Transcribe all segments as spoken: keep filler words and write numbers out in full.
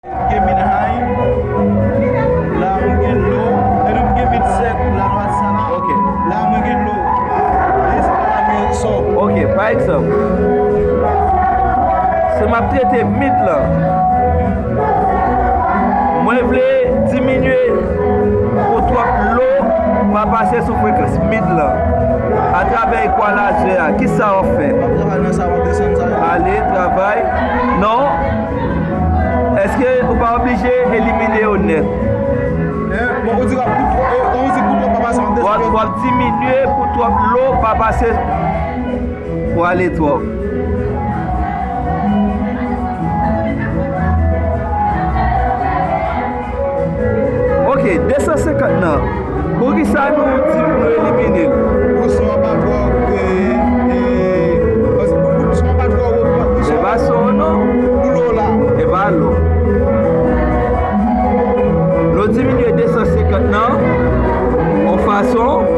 Gen mid high, la mwen gen low, e nou gen mid sec, la nou al sa la. Ok. La mwen gen low. E sa la gen sub. Ok, pa egzanp, si m ap trete mid lan, mwen vle diminye pou twòp low pa pase sou frekans mid lan. Atravè equalizer a, kisa w ap fè? W ap travay nan sa, w ap desann sa. Ale, travay. Non. Èske ou pa oblije elimine yo nèt? Eh, bon, ou di w ap pou, eh, kan ou di pou twòp pa pase, w ap, w ap diminye pou twòp low pa pase pou ale twòp. Ok, de san senkant nan. Poukisa nou di pou nou elimine l? Pou son an pa twò, eh, eh, paske pou, pou son an pa twò wo, pou son, e pa son an non. Pou low la. E pa low. Nou diminye de san senkant nan yon fason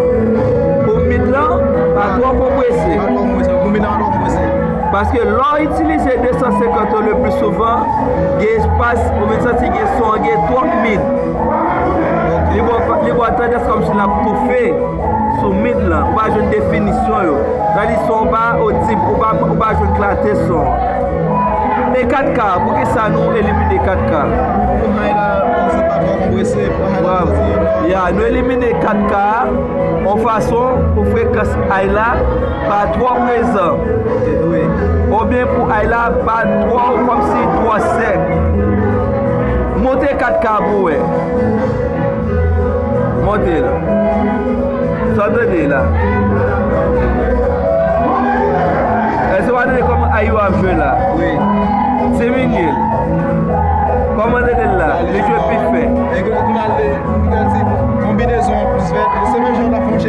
pou mid lan pa twò konprese. Pa twò konprese, pou mid lan pa twò konprese. Paske lè w itilize de san senkant yo le pli souvan, gen espas, ou vin santi gen son an gen twòp mid. Li ba w, li ba w tandans kòmsi l ap toufe sou mid lan. Ou pa jwenn definisyon yo. Tandis son an pa odib, ou pa, ou pa jwenn klate son an. E kat K, poukisa nou elimine kat K? Pou high la, pou son pa twò konprese, pou high la, ya, nou elimine kat K yon fason pou frekans high la pa twò prezan. Wi. Oubyen pou high la pa twò, kòmsi twò sèk. Monte kat K pou wè. Monte l. Sa w tande la? Èske w pa tande kòman high yo ap jwe la? Wi. Diminye l. Kòman w tande l la? Li jwe pi fen. Konbinezon an plis vèt. Se menm jan w ta fè yon